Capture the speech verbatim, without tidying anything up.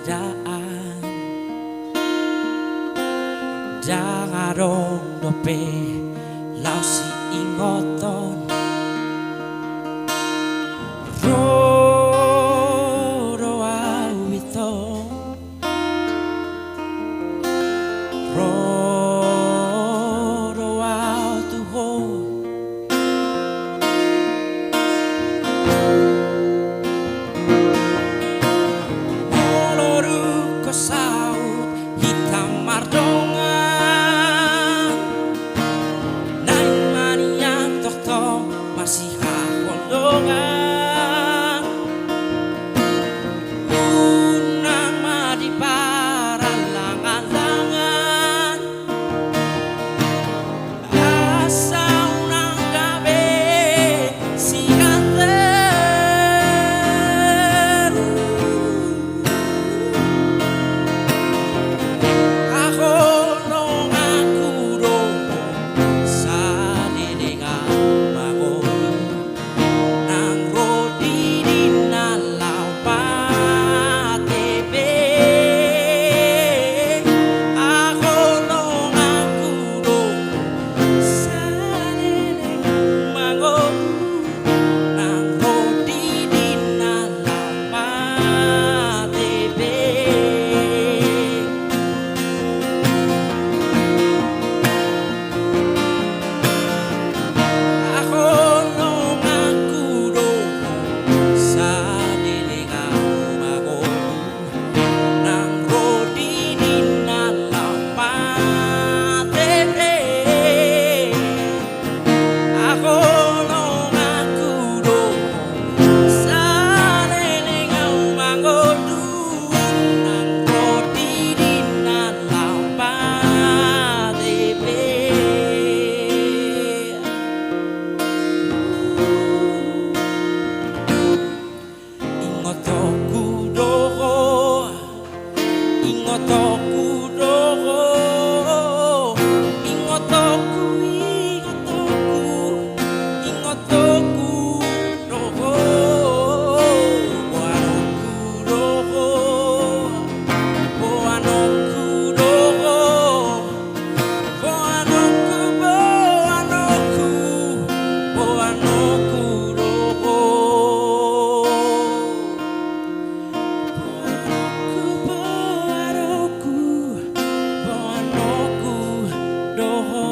daan. Ndang adong dope laho siingoton. Ro do ahu ito. Ro do ahu tu ho. Molo dung saut hita mardongan, naeng ma nian tongtong masihaholongan. Unang ma diparallangallangan, asa unang gabe sianteru. Haholonganku do ho, saleleng ahu mangolu. Nang ro didin na laho mate be, haholonganku do saleleng ahu mangolu. Nang ro didin na laho mate be. Haholonganku do ho, saleleng ahu mangolu. Nang ro didin na laho mate be. Haholonganku do ho, saleleng ahu mangolu. Nang ro didin na laho mate be. Ingotonku do ho, ingotonku do ho, ingotonku, ingotonku, ingotonku do ho, boanonku do ho, boanonku do ho. Boanonku, boanonku, boanonku do ho. Boanonku, boanonku, boanonku do ho.